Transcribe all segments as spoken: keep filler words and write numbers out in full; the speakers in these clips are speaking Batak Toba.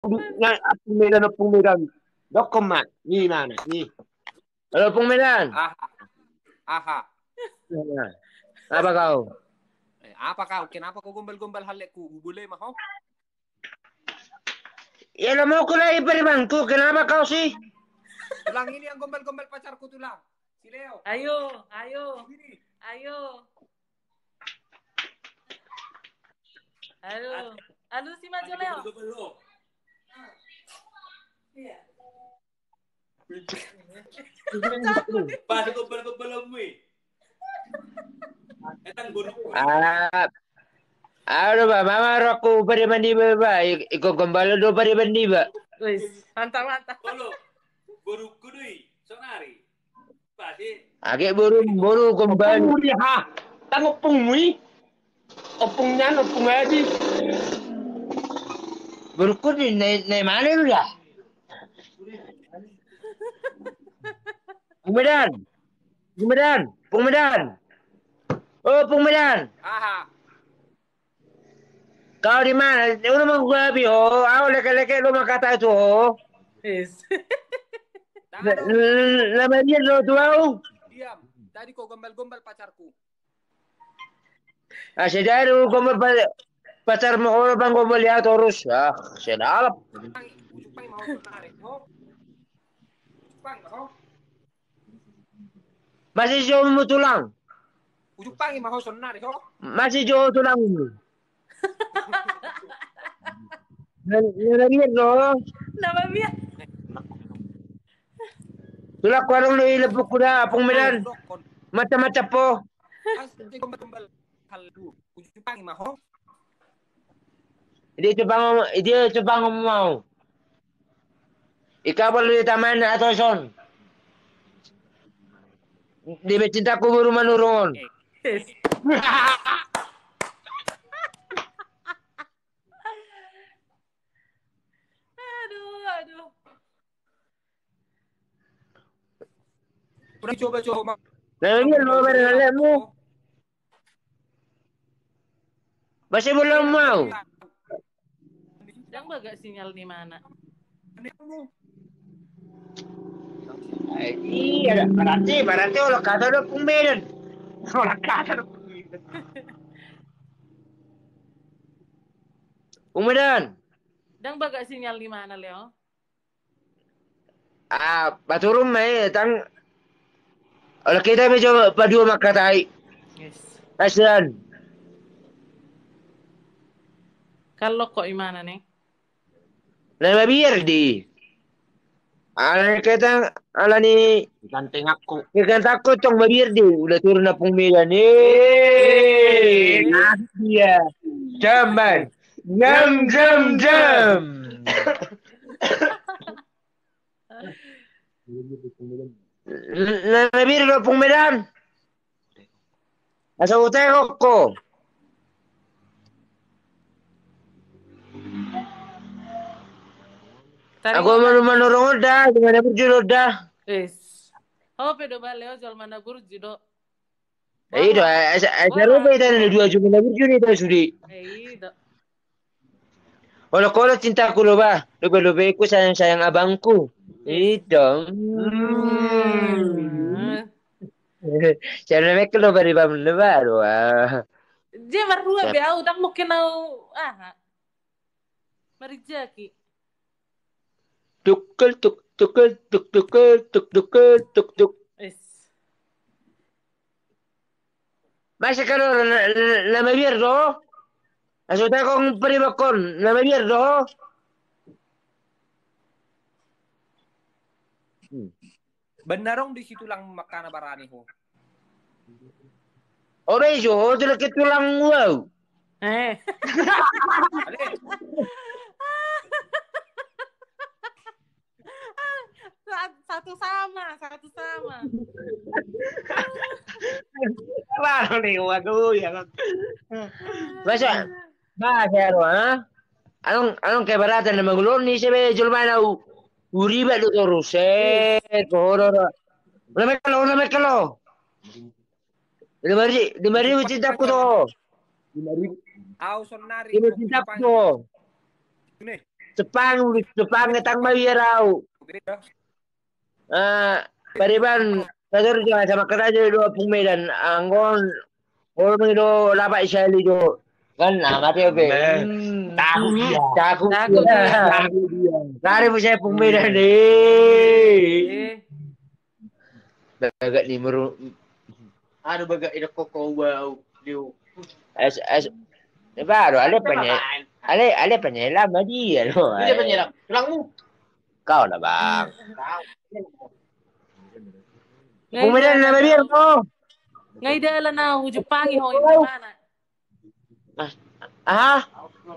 Ompung Medan, Ompung Medan. Dokkon ma, ni mana, ni. Halo, Ompung Medan. Aha. Aha. Nah, apa kau? Eh, apa kau? Kenapa kau gombal-gombal halekku? Ubule ma ho. Ya lo mau kulai peribangku, kenapa kau sih? Tulang, ini yang gombal-gombal pacarku, Tulang. Si Leo. Ayo, ayo. Sini. Ayo. Aduh. Aduh, si maju, Leo. Iya. Pas gombal-gombalmu i. Etan boru. Ah. Aduh, ba, mama rokku pariban di ba, ba. Iko gombal do pariban di ba. Wis, mantap, mantap. Olo. Boruku do i, sonari. Age boru, boru gombal. Ompungmu dia, ha. Tang ompungmu i. Ompung Jan, Ompung Adi. Boruku di na, na mana lu ya? Ompung Medan. Ompung Medan. Ompung Medan. Oh, Ompung Medan. Aha. Kau di mana? Ulu mangguapi ho, au leke-leke lo mangkatai tu ho. Yes. Na, na, na mabiar do tu au. Diam. Tadi kau gombal-gombal pacarku. Ah, sedari gombal pa-, pacarmu ho, panggombali au torus. Ah, sedalap. Ujuk pangi ma ho sonari ho. Ujuk pangi ma ho. Masih jomu, Tulang? Ujuk pangi ma ho sonari ho. Masih jomu, Tulang? Na, na mabiar do. Na mabiar. Tulang, kuarung do i lepukku da, Ompung Medan. Macam-macam po. Ujuk pangi ma ho. Dia cupang, dia cupang mau. Ika perlu di taman atau son. Di becintaku baru manurungun. Aduh, aduh. Udah coba-coba. Nah, ini lo bareng lemu. Masih belum mau. Dang bagak sinyal di mana? Eh, iya, berarti, berarti olah kata do Ompung Medan. Olah kata do Ompung Medan. Ompung Medan. Dang bagak sinyal di mana, Leo? Ah, paturun ma i, tang. Olah hita ma jo padua mangkatai. Yes. Kasian. Kalau kok imana nih? Na mabiar di. Ala ni hita, ala ni. Ikan tengakku. Ikan tengakku tong mabiar di. Udah turun Ompung Medan. Eh, nah dia. Jamban. Jam, jam, jam. Na mabiar do Ompung Medan. Asa hutehon ho. Aku manu manurung da, jolma na burju do da. Yes. Ho pe do ba Leo, jolma na burju do. Eh, i do, asa, asa rupa hita na dua, jolma na burju do hita sude. Eh, i do. Olo, olo cintaku lo ba, loba-loba ku sayang-sayang abangku. I do. Hmm. Sian na mekkel lo ba di bam lo ba, aduh, ah. Dia marrua be au, dang mungkin au, aha. Marijaki. Tukkel, tuk, tukkel, tuk, tukkel, tuk, tukkel, tuk, tuk. Yes. Masih kalau na, na, na mabiar do. Asa hutehon paribakkon, na mabiar do. Hmm. Benda rong di si Tulang mangkana barani ho. Ore jo, ho, Tulang ke Tulang wau. Eh. Sa-, satu sama, satu sama. Wah, nih, waduh, ya. Masa, masa ya, ha? Anong, anong keberatan na mangulon ni sebe jolma na u-, uribat do torus. Eh, kohoro. Udah mekelo, udah mekelo. Lima ri-, lima ribu cintaku do. Lima ribu. Au sonari. Lima cintaku do. Ini. Jepang, Jepang, ngetang ma biar au. Eh, pariban, sadar jo sama kata jo do Ompung Medan, anggo on, olo do lapak isali do. Kan, na mate be. Tahu dia. Tahu dia. Tahu dia. Lari bisa Ompung Medan deh. Bagak ni meru. Aduh, bagak ini kok kau bau. Liu. Es, es. Ini baru ale penye-, ale, ale penyelam dia lo. Dia penyelam. Tulangmu. Kau lah, Bang. Ompung Medan nama dia, Bang. Ngai dalan na ujung pangi ho ini mana? Ah?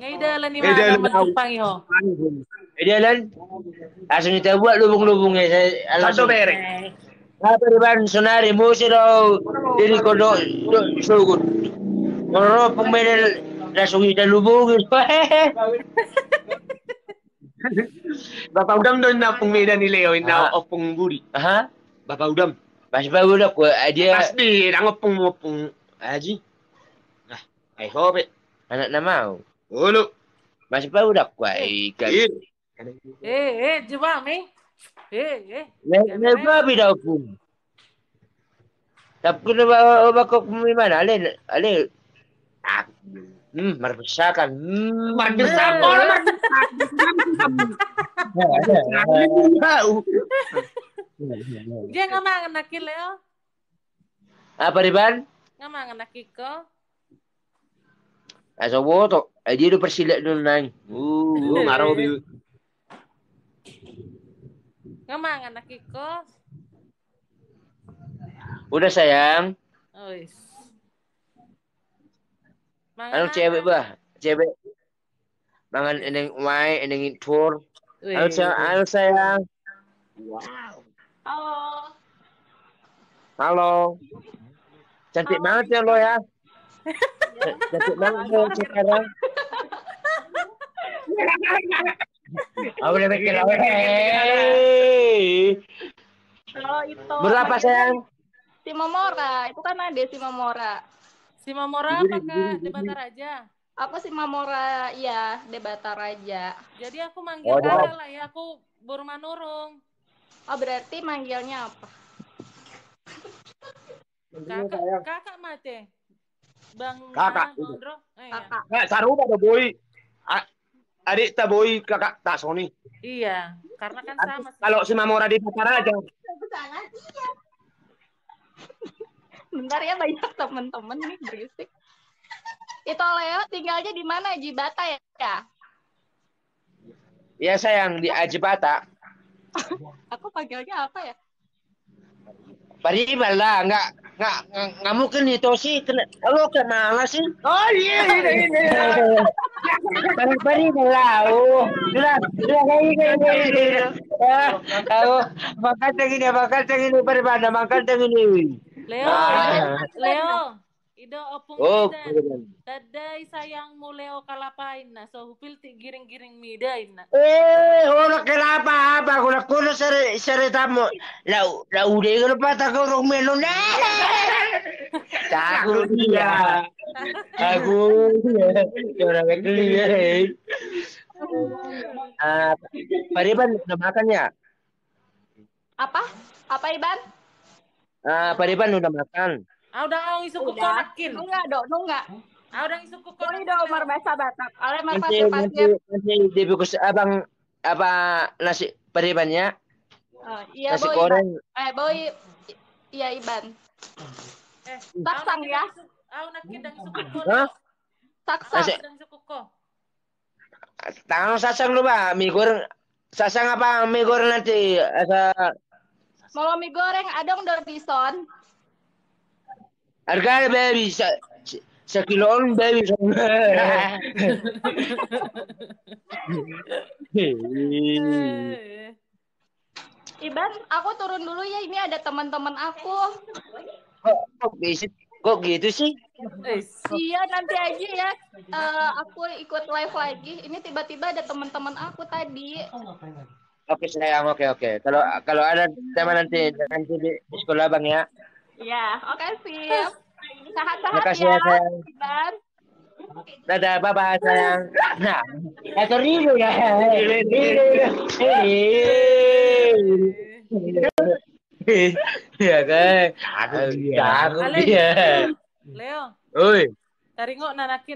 Ngai dalan ni mana ujung pangi ho? Ngai dalan. Langsung kita buat lubung-lubung ya. Langsung bere. Apa di ban sonari musi do. Jadi kodo do sugut. Moro Ompung Medan langsung kita lubungi. Bapa Udam do inna Ompung Medan ni Leo, inna Ompung Budi. Aha. Bapa Udam. Pas Bapa Udam ku dia. Pas di nang Ompung, Ompung Aji. Nah, ai hobe. Anak na mau. Ulu. Pas Bapa Udam ku ai kan. Eh, eh, jebami. Eh, eh. Ne, ne babi da Ompung. Tapi kena bawa, bawa kau ke mana? Ale, ale. Ah, hmm, marbesakan. Hmm. Marbesakan, marbesakan. Dia nggak mangan naki, Leo. Apa di ban? Nggak mangan naki ko. Asa boto, eh, dia udah persilat dulu nang. Uh, maro bi. Nggak mangan naki ko. Udah, sayang. Ois. Anu, cewek bah, cewek. Mangan eneng wae, eneng intur. Anu, sayang. Wow. Halo. Halo. Cantik banget ya lo ya. Cantik banget lo sekarang. Aku udah mikir, kalau itu berapa, sayang? Si Momora, itu kan ada si Momora. Si Momora apakah Debata Raja? Aku si Mamora, iya, Debata Raja. Jadi aku manggil kakak lah ya, aku boru Manurung. Oh, berarti manggilnya apa? Kakak, kakak mate. Bang kakak. Kakak. Nah, sarupa do boi. Adik ta boi, kakak ta soni. Iya, karena kan sama sih. Kalau si Mamora Debata Raja. Bentar ya, banyak temen-temen nih berisik. Itu Leo tinggalnya di mana, Ji? Batak ya? Ya sayang, di Aji Batak. Aku panggilnya apa ya? Pariban lah, nggak, nggak, nggak, nggak mungkin itu sih. Kena, lo kemana sih? Oh iya, ini, ini. Pariban lah, oh, jelas, jelas, ini, ini, ini. Ah, tahu, makan yang ini, makan yang ini, Pariban, makan yang ini. Leo, Leo. Ido Ompung Medan. Tadai sayangmu Leo Kalapa inna, so hupiltik giring-giring mida inna. Eh, ora kelapa apa, aku nak kono sare, sare tamu. Lau, lau de kalau patah kau rong melo ne. Takut dia. Aku, ya, orang kecil ya. Ah, Pariban udah makan ya? Apa? Apa, Iban? Ah, Pariban udah makan? Ah, udah ngisuk kuko nakin. Nunga do, nunga. Ah, udah ngisuk kuko. Boi do marbahasa Batak. Ale marpasir-pasir. Nanti, nanti dibungkus abang apa nasi Pariban ya? Oh, iya, nasi goreng. Eh, boi. Iya, Iban. Eh, saksang ya. Au nakin udah ngisuk kuko. Hah? Saksang. Udah ngisuk kuko. Tangan saksang lu, Bang. Mie goreng. Saksang apa mie goreng nanti? Asa. Molo mie goreng adong do dison. Harga baby sa, sa, sakilo on baby. Iban, aku turun dulu ya, ini ada teman-teman aku. Kok, kok bisa, kok gitu sih? Iya, nanti aja ya. Eh, aku ikut live lagi. Ini tiba-tiba ada teman-teman aku tadi. Oke sayang, oke, oke. Kalau, kalau ada tema nanti, nanti di sekolah Bang ya. Iya, oke, sip. Sehat-sehat ya, sayang. Iban. Dadah, bye bye sayang. Nah, eh, sorry lu ya. Iya kan. Aku dia. Aku dia. Leo. Oi. Taringot na nangkin.